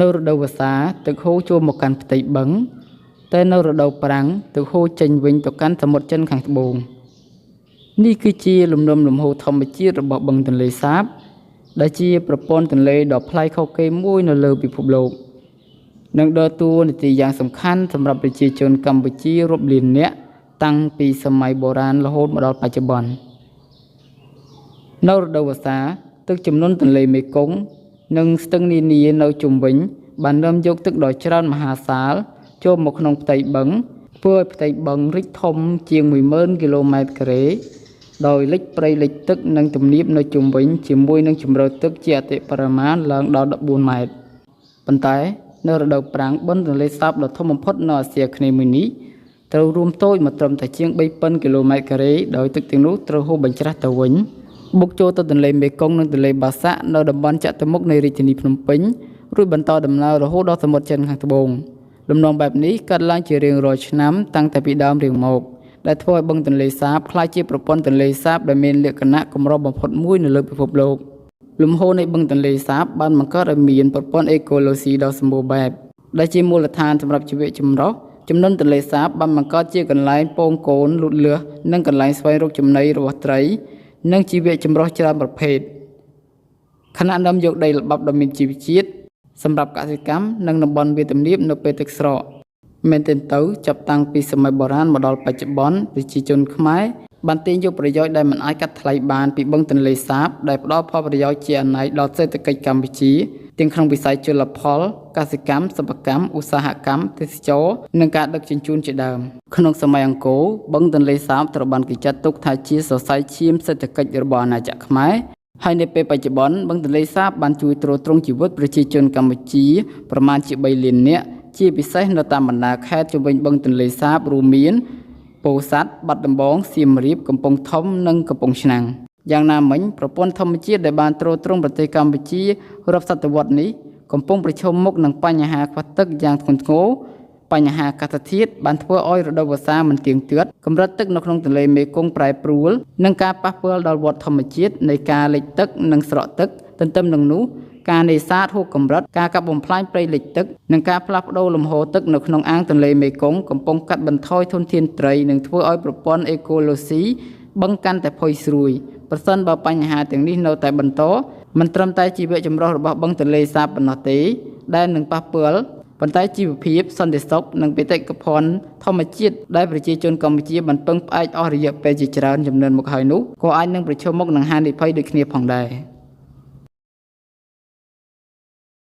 នៅរដូវវស្សាទឹកហូរចូលមកកាន់ផ្ទៃបឹង តែនៅរដូវប្រាំងទឹកហូរចេញវិញទៅកាន់សមុទ្រចិនខាងត្បូងនេះគឺជាលំនាំលំហូរធម្មជាតិរបស់បឹងទន្លេសាប ដែលជាប្រព័ន្ធទន្លេដ៏ប្លែកខុសគេមួយនៅលើពិភពលោក និងដើរតួនាទីយ៉ាងសំខាន់សម្រាប់ប្រជាជនកម្ពុជារាប់លាននាក់តាំងពីសម័យបុរាណរហូតមកដល់បច្ចុប្បន្ននៅរដូវវស្សាទឹកជំនន់ទន្លេមេគង្គនិងស្ទឹងនានានៅជុំវិញបាននាំយកទឹកដ៏ច្រើនមហាសាលចូលមកក្នុងផ្ទៃបឹងធ្វើឲ្យផ្ទៃបឹងរីកធំជាង10000គីឡូម៉ែត្រការ៉េដោយលិចព្រៃលិចទឹកនិងទំនាបនៅជុំវិញជាមួយនឹងជម្រៅទឹកជាអតិបរមាឡើងដល់14ម៉ែត្រប៉ុន្តែនៅរដូវប្រាំងបឹងទន្លេសាបដ៏ធំបំផុតនៅអាស៊ីអាគ្នេយ៍មួយនេះត្រូវរួមតូចមកត្រឹមតែជាង3000គីឡូម៉ែត្រការ៉េដោយទឹកទាំងនោះត្រូវហូរបញ្ច្រាសទៅវិញបុកចូលទៅទន្លេមេគង្គនិងទន្លេបាសាក់នៅតំបន់ចតុមុខនៃរាជធានីភ្នំពេញរួចបន្តដំណើររហូតដល់សមុទ្រចិនខាងត្បូងលំនាំបែបនេះកើតឡើងជារៀងរាល់ឆ្នាំតាំងតែពីដើមរៀងមកដែលធ្វើឲ្យបឹងទន្លេសាបក្លាយជាប្រព័ន្ធទន្លេសាបដែលមានលក្ខណៈកម្របំផុតមួយនៅលើពិភពលោកលំហូរនៃបឹងទន្លេសាបបានបង្កើតឲ្យមានប្រព័ន្ធអេកូឡូស៊ីដ៏សម្បូរបែបដែលជាមូលដ្ឋានសម្រាប់ជីវៈចម្រុះចំនួនទន្លេសាបបានបង្កើតជាកន្លែងពងកូនលូតលាស់និងកន្លែងស្វែងរកចំណីរបស់ត្រីនិងជីវៈចម្រុះច្រើនប្រភេទខណៈនាំយកដីល្បាប់ដ៏មានជីវជាតិសម្រាប់កសិកម្មនិងតំបន់វាលទំនាបនៅពេលទឹកស្រកមែនទែនទៅចាប់តាំងពីសម័យបុរាណមកដល់បច្ចុប្បន្នប្រជាជនខ្មែរបានទាញយកប្រយោជន៍ដែលមិនអាចកាត់ថ្លៃបានពីបឹងទន្លេសាបដែលផ្ដល់ផលប្រយោជន៍ជាអនេកដល់សេដ្ឋកិច្ចកម្ពុជាទាំងក្នុងវិស័យជលផលកសិកម្មសិប្បកម្មឧស្សាហកម្មទេសចរណ៍និងការដឹកជញ្ជូនជាដើមក្នុងសម័យអង្គរបឹងទន្លេសាបត្រូវបានគេចាត់ទុកថាជាសរសៃឈាមសេដ្ឋកិច្ចរបស់អាណាចក្រខ្មែរហើយនៅពេលបច្ចុប្បន្នបឹងទន្លេសាបបានជួយទ្រទ្រង់ជីវិតប្រជាជនកម្ពុជាប្រមាណជា3លាននាក់ជាពិសេសនៅតាមបណ្ដាខេត្តជុំវិញបឹងទន្លេសាបរួមមានពោធិ៍សាត់បាត់ដំបងសៀមរាបកំពង់ធំនិងកំពង់ឆ្នាំងយ៉ាងណាមិញប្រព័ន្ធធម្មជាតិដែលបានទ្រទ្រង់ប្រទេសកម្ពុជារាប់សតវត្សនេះកំពុងប្រឈមមុខនឹងបញ្ហាខ្វះទឹកយ៉ាងធ្ងន់ធ្ងរបញ្ហាអាកាសធាតុបានធ្វើឲ្យរដូវវស្សាមិនទៀងទាត់កម្រិតទឹកនៅក្នុងទន្លេមេគង្គប្រែប្រួលនិងការប៉ះពាល់ដល់វដ្តធម្មជាតិនៃការលិចទឹកនិងស្រកទឹកទន្ទឹមនឹងនោះការនេសាទហួសកម្រិតការកាប់បំផ្លាញព្រៃលិចទឹកនិងការផ្លាស់ប្ដូរលំហូរទឹកនៅក្នុងអាងទន្លេមេគង្គកំពុងកាត់បន្ថយធនធានត្រីនិងធ្វើឲ្យប្រព័ន្ធអេកូឡូស៊ីបឹងកាន់តែផុយស្រួយប្រសិនបើបញ្ហាទាំងនេះនៅតែបន្តមិនត្រឹមតែជីវៈចម្រុះរបស់បឹងទន្លេសាបប៉ុណ្ណោះទេដែលនឹងប៉ះពាល់ប៉ុន្តែជីវភាពសន្តិសុខនិងបេតិកភណ្ឌធម្មជាតិដែលប្រជាជនកម្ពុជាបានពឹងផ្អែកអស់រយៈពេលជាច្រើនជំនាន់មកហើយនោះក៏អាចនឹងប្រឈមមុខនឹងហានិភ័យដូចគ្នាផងដែរ។